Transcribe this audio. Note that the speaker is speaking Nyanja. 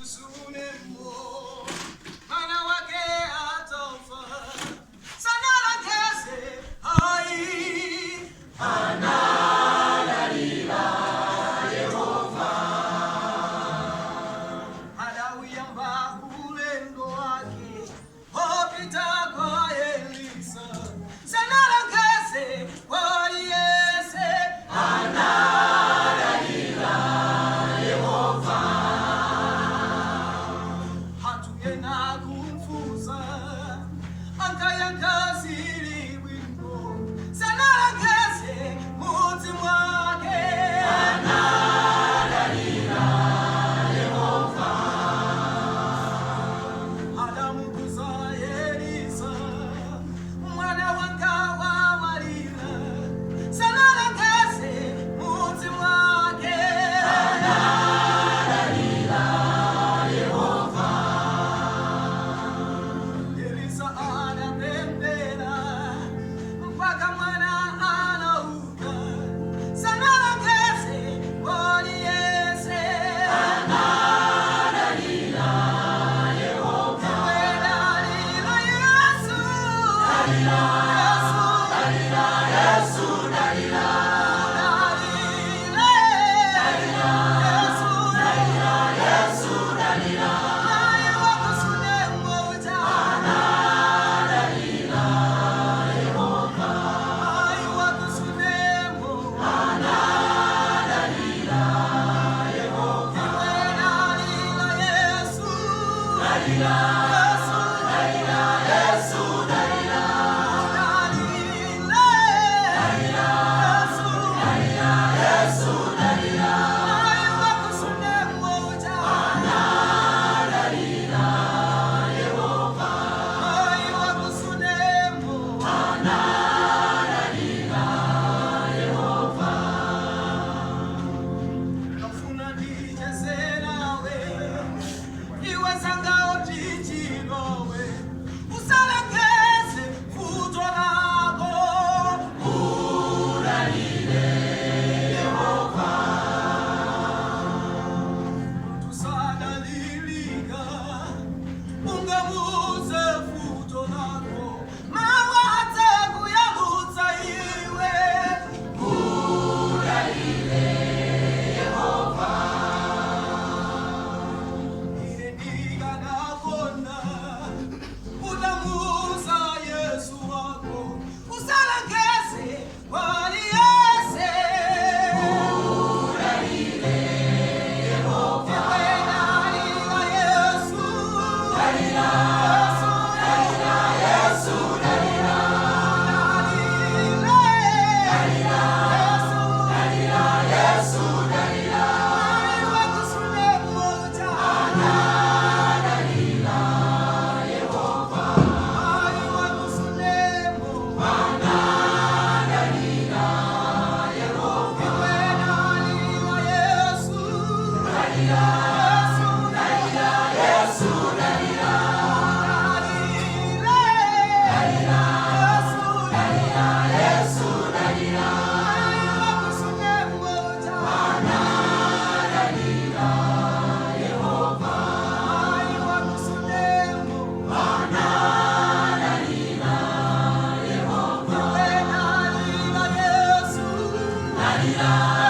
Kusunemo, mana wake atafa, sanalangeze hai. Adauyamba ulendo wake, opita kwa Elisa, sanalangeze kwa Yese. Hatuyena kumfuza, ankayankazili bwino, sanalangeze mudzi mwake. Adamukuza Elisa, mwana wanga wawalira, sanalangeze mudzi mwake. Elisa anapembera mpaka mwana anauka, sanalangeze waliyese. Iwe dalila Yesu, Yesu, Yesu dalila, Yesu, Yesu dalila, ayi wakusune mmoja. Kafuna ndichezerawe, iwe sanga uchichilowe, usalengeze futo lako. Tusadalilika, ungamuze futo lako, mawa atakuyalutsa iwe. Ine ndikanakona utamuza Yesu wako, usalengeze waliyese. Iwe dalila Yesu, Yesu, Yesu, dalila Yesu, Yesu, ayi wakusune mmoja. Yesu.